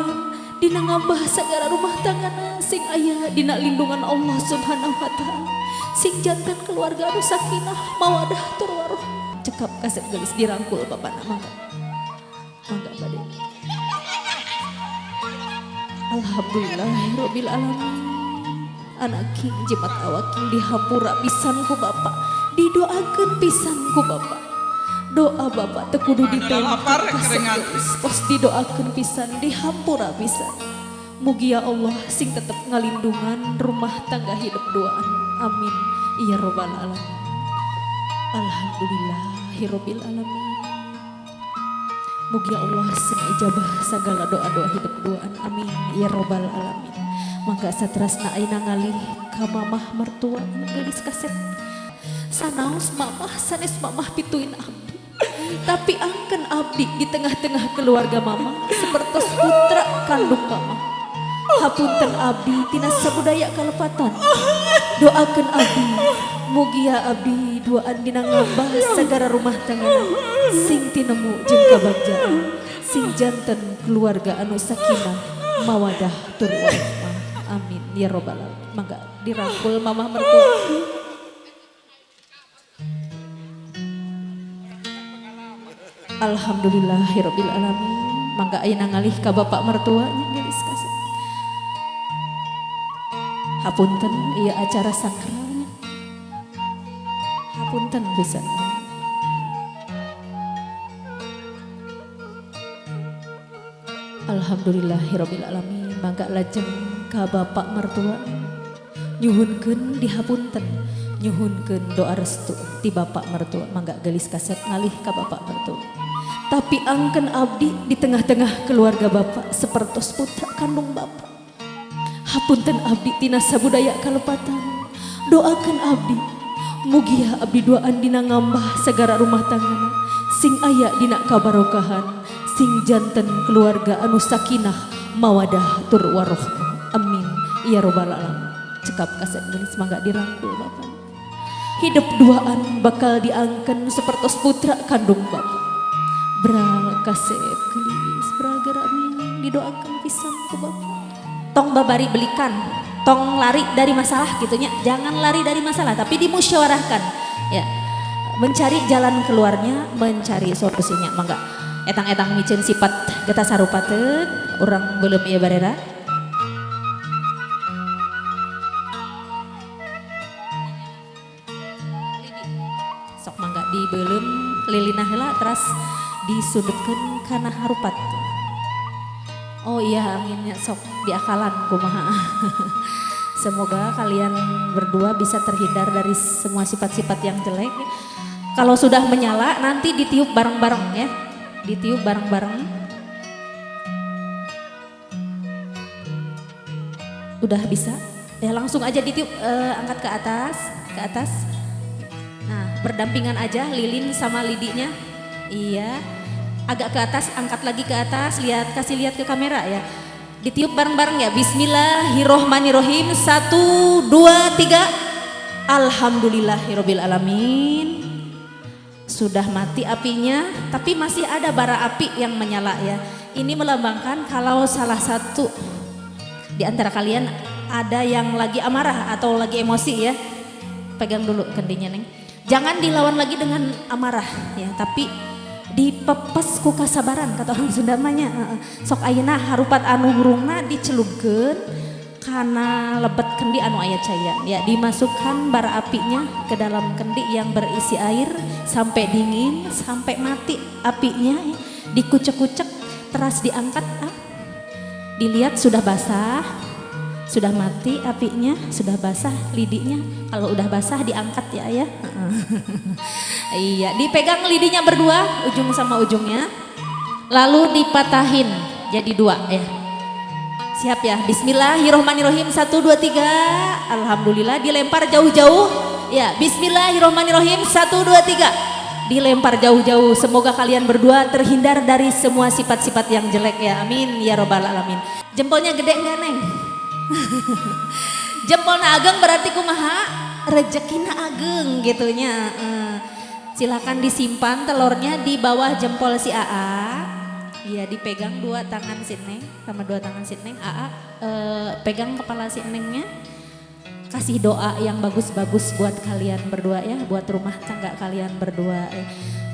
dina ngambah sagara rumah tanggana sing aya dina lindungan Allah Subhanahu wa taala. Sing janten keluarga anu sakinah mawadah tur warohmah. Cekap kasep geulis dirangkul bapana mangga. Mangga bade. Alhamdulillahirabbil alamin. Anaking jimat awaking dihampura pisan ku bapa, didoakeun pisan ku bapa. Doa bapa teu kudu ditempel, pos didoakeun pisan, dihampura pisan. Mugia Allah sing tetep ngalindungan rumah tangga hidup duaan. Amin ya robbal alamin. Alhamdulillahirabbil alamin. Mugia Allah sing ijabah segala doa-doa hidup duaan. Amin ya robbal alamin. Mangga satrasna ayeuna ngalih ka mamah mertua geulis kasep. Sanaos mamah sanes mamah pituin abdi. Tapi angken abdi di tengah-tengah keluarga mamah sepertos putra kandung mamah. Hapunten abdi tina sabudaya kalepatan. Doakeun abdi, mugia abdi duaan dina ngambah sagara rumah tangga sing tinemu jeung kabagjaan, sing janten keluarga anu sakinah mawadah tur warahmah. Amin ya robbal alamin. Mangga dirangkul mamah mertua. Alhamdulillahirabbil alamin. Mangga ayeuna ngalih ka bapak mertua nya geulis kasep. Hapunten ieu acara sakralnya. Hapunten pisan. Alhamdulillahirabbil alamin. Mangga lajeng ka bapak mertua nyuhunkeun dihapunten, nyuhunkeun doa restu ti bapak mertua. Mangga geulis kasep ngalih ka bapak mertua. Tapi angken abdi di tengah-tengah keluarga bapak sepertos putra kandung bapak. Hapunten abdi tina sabudaya kalepatan. Doakeun abdi, mugia abdi duaan dina ngambah sagara rumah tanggana sing aya dina kabarokahan, sing janten keluarga anu sakinah mawadah tur warohmah. Amin ya robbal alamin. Cekap kasep geulis mangga dirangkul bapak. Hidup duaan bakal diangken sepertos putra kandung bapak. Bral kasep geulis bral gerami didoakeun pisan ku bapak. Tong babari belikan, tong lari dari masalah gitunya. Jangan lari dari masalah, tapi dimusyawarahkan ya. Mencari jalan keluarnya, mencari solusinya. Mangga etang-etang miceun sifat getah sarupateun urang belum ieu barera. Sok mangga dibeuleum lilina heula teras disundutkeun kana harupat. Oh iya anginnya sok diakalan kumaha. Semoga kalian berdua bisa terhindar dari semua sifat-sifat yang jelek. Kalau sudah menyala nanti ditiup bareng-bareng ya. Ditiup bareng-bareng. Udah bisa? Ya langsung aja ditiup, angkat ke atas, ke atas. Nah, berdampingan aja lilin sama lidinya. Iya. Agak ke atas, angkat lagi ke atas, lihat, kasih lihat ke kamera ya. Ditiup bareng-bareng ya. Bismillahirrohmanirrohim. 1, 2, 3. Alhamdulillahirabbil alamin. Sudah mati apinya, tapi masih ada bara api yang menyala ya. Ini melambangkan kalau salah satu di antara kalian ada yang lagi amarah atau lagi emosi ya. Pegang dulu kendinya, Neng. Jangan dilawan lagi dengan amarah ya, tapi dipepes ku kasabaran kata orang Sunda mah nya. Sok ayeuna harupat anu hurungna dicelupkeun kana lebet kendi anu aya caian ya, dimasukkan bara apinya ke dalam kendi yang berisi air sampai dingin, sampai mati apinya ya. Dikucek-kucek teras diangkat, dilihat sudah basah, sudah mati apinya, sudah basah lidinya. Kalau udah basah diangkat ya ya. Iya, dipegang lidinya berdua, ujung sama ujungnya. Lalu dipatahin jadi dua ya. Siap ya. Bismillahirrohmanirrohim. 1, 2, 3. Alhamdulillah dilempar jauh-jauh. Ya, bismillahirrohmanirrohim. 1, 2, 3. Dilempar jauh-jauh. Semoga kalian berdua terhindar dari semua sifat-sifat yang jelek ya. Amin ya robbal alamin. Jempolnya gede enggak, Neng? Jempolna ageng berarti kumaha? Rezekina ageng gitunya. Silakan disimpan telurnya di bawah jempol si AA. Iya, dipegang dua tangan si Neng sama dua tangan si Neng. AA pegang kepala si Nengnya. Kasih doa yang bagus-bagus buat kalian berdua ya, buat rumah tangga kalian berdua ya.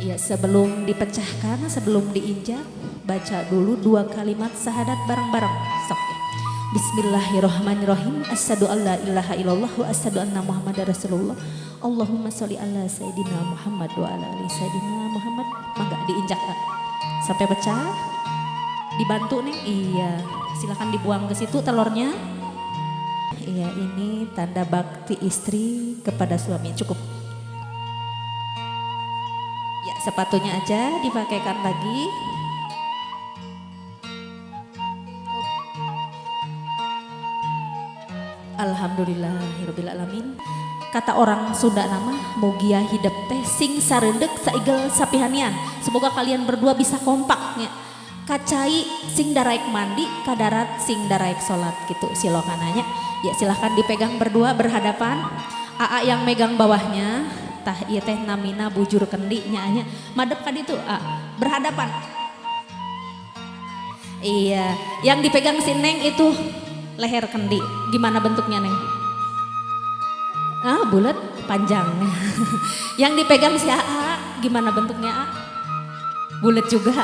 Ya, sebelum dipecahkan, sebelum diinjak, baca dulu 2 kalimat syahadat bareng-bareng. Sok ya. Bismillahirrohmanirrohim. Asyhadu alla ilaha illallah wa asyhadu anna Muhammadar Rasulullah. Allahumma sholli ala sayyidina Muhammad wa ala ali sayyidina Muhammad. Mangga diinjak sampai pecah. Dibantu nih. Iya, silakan dibuang ke situ telurnya. Iya, ini tanda bakti istri kepada suami. Cukup. Ya, sepatunya aja dipakaikan lagi. Alhamdulillahirabbil alamin. Kata orang Sunda nama mugia hidep teh sing sareundek saigel sapihanian. Semoga kalian berdua bisa kompak ya. Kacai sing daraek mandi, kadarat sing daraek salat gitu silokananya. Ya silahkan dipegang berdua berhadapan. AA yang megang bawahnya, tah ieu teh namina bujur kendi nya nya. Madep ka ditu, A, berhadapan. Iya, yang dipegang si Neng itu leher kendi. Gimana bentuknya, Neng? Ah, bulat, panjang. Yang dipegang si AA, gimana bentuknya, A? Bulat juga.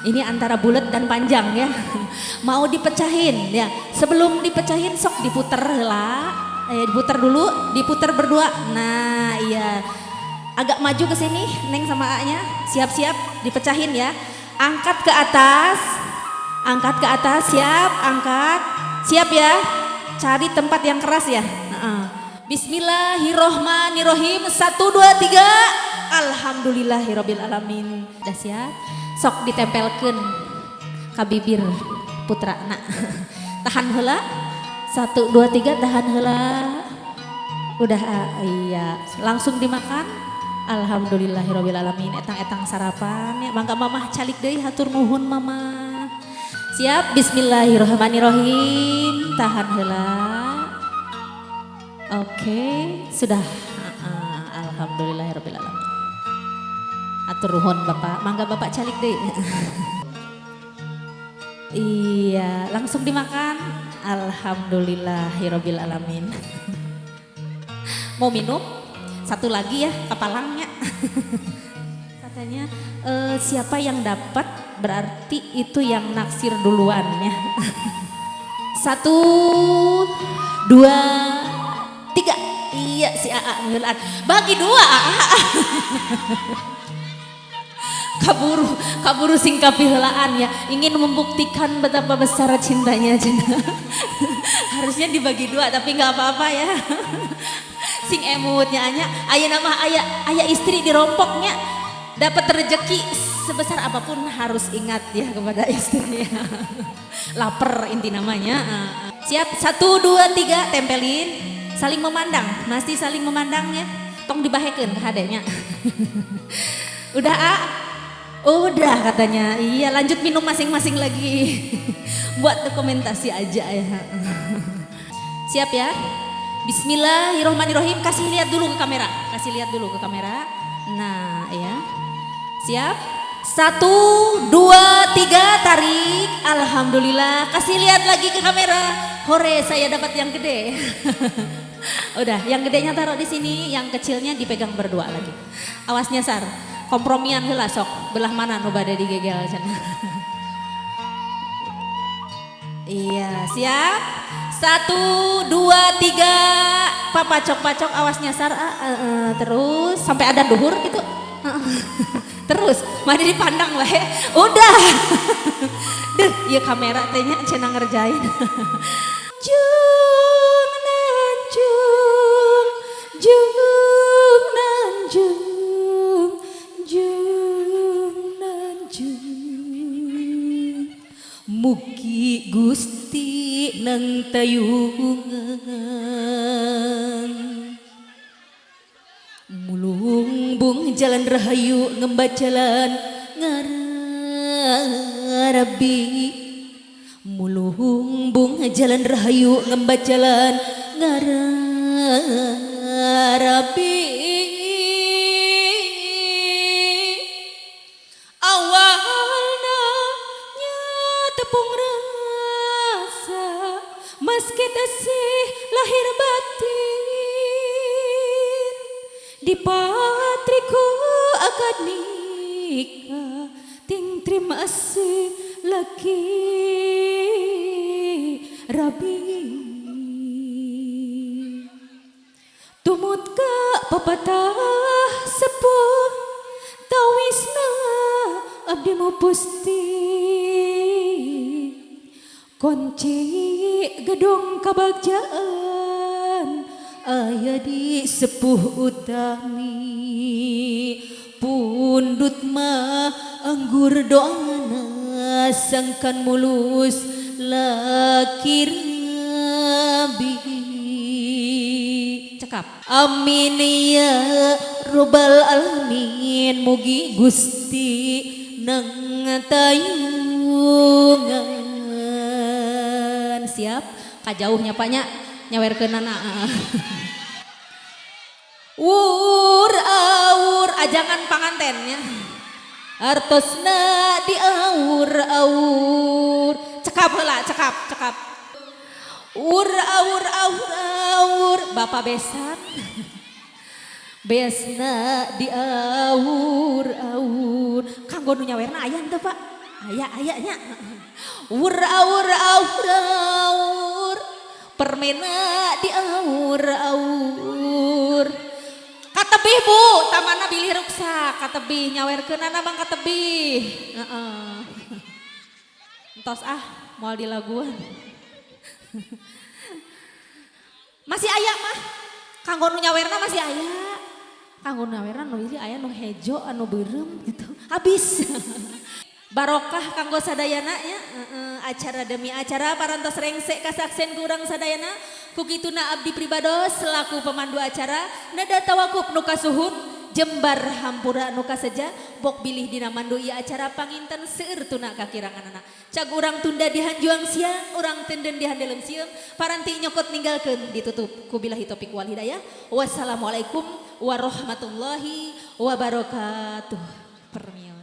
Ini antara bulat dan panjang ya. Mau dipecahin ya. Sebelum dipecahin sok diputer lah. Diputer dulu, diputer berdua. Nah, iya. Agak maju ke sini, Neng sama A-nya. Siap-siap dipecahin ya. Angkat ke atas. Angkat ke atas, siap, angkat. Siap ya. Cari tempat yang keras ya. Bismillahirrohmanirrohim. 1, 2, 3. Alhamdulillahirabbil alamin. Udah siap? Sok ditempelkeun ka bibir putra nak. Tahan heula. 1, 2, 3 tahan heula. Udah iya, langsung dimakan. Alhamdulillahirabbil alamin. Etang-etang sarapan ya. Mangga mamah calik deui, hatur nuhun mamah. Siap, bismillahirrohmanirrohim. Tahan heula. Oke, sudah. Alhamdulillahirabbil alamin. Atur nuhun Bapak, mangga Bapak calik deui. Iya, langsung dimakan. Alhamdulillahirabbil alamin. Mau minum? Satu lagi ya, kapalangnya. Katanya siapa yang dapat berarti itu yang naksir duluan ya. 1, 2, 3. Iya si AA ngeulaan. Bagi 2 AA. Kaburu singkapi heulaan ya. Ingin membuktikan betapa besar cintanya. Harusnya dibagi 2 tapi nggak apa-apa ya. Sing emutnya anya, aya nama aya istri dirompoknya. Dapat rezeki sebesar apapun harus ingat ya kepada istrinya. Laper inti namanya. Siap, 1, 2, 3, tempelin. Saling memandang, masih saling memandang ya. Tong dibahekeun ka hadenya. Udah A? Udah katanya. Iya, lanjut minum masing-masing lagi. Buat dokumentasi aja ya. Siap ya? Bismillahirrohmanirrohim. Kasih lihat dulu ke kamera. Kasih lihat dulu ke kamera. Nah, ya. Siap? 1, 2, 3, tarik. Alhamdulillah. Kasih lihat lagi ke kamera. Hore, saya dapat yang gede. Udah, yang gedenya taruh di sini, yang kecilnya dipegang berdua lagi. Awas nyasar. Kompromian heula sok. Belah mana nu bade digegel cenah. Iya, siap? 1, 2, 3. Papacok-pacok awas nyasar. Terus sampai ada duhur gitu. Terus, mari dipandang lah ya. Udah. Duh, ya kamera tehnya cenah ngerjain. Jung nanjung, jung nanjung, jung nanjung. Mugi Gusti nang tayungan. Mulungbung jalan rahayu ngembacalan ngarabi. Mulungbung jalan rahayu ngembacalan ngarabi. Awalna nya tepung rasa meski tesih lahir batin. Di patriku akad nikah ting terima asih laki rabi. Tumut ka pepatah sepuh tawisna abdi mupusti. Kunci gedung kabagjaan aya di sepuh utami. Pundut mah anggur doana sangkan mulus laki rabi. Cekap. Amin ya robbal alamin. Mugi Gusti nang tayungan. Siap? Kajauhnya paknya nyawerkeunana. Wur awur ajangan pangantennya. Artosna diawur awur. Cekap heula, cekap, cekap. Wur awur awur awur bapak besan. Besna diawur awur. Kanggo nu nyawerna aya henteu Pak? Aya aya nya. Wur awur awur awur. Permena diawur awur. Katebih Bu, tamana bilih ruksak, katebih nyawerkeunana bang katebih. Heeh. Entos ah, moal dilaguan. Masih aya mah. Kanggo nu nyawerna masih aya. Kanggo nu nyawerna nu ieu aya nu hejo anu beureum gitu. Habis. Barokah kanggo sadayana nya, acara demi acara parantos rengse kasaksen kurang sadayana. Kukituna abdi pribados selaku pemandu acara nada tawakup nu kasuhun jembar hampura nu kaseja bok bilih dina mandu ieu acara panginten seueur tuna kakiranganana. Cag urang tunda di hanjuang siang, urang tenden di handelem sieum, paranti nyokot ninggalkeun ditutup ku billahi taufiq wal hidayah. Wassalamualaikum warahmatullahi wabarakatuh. Permios.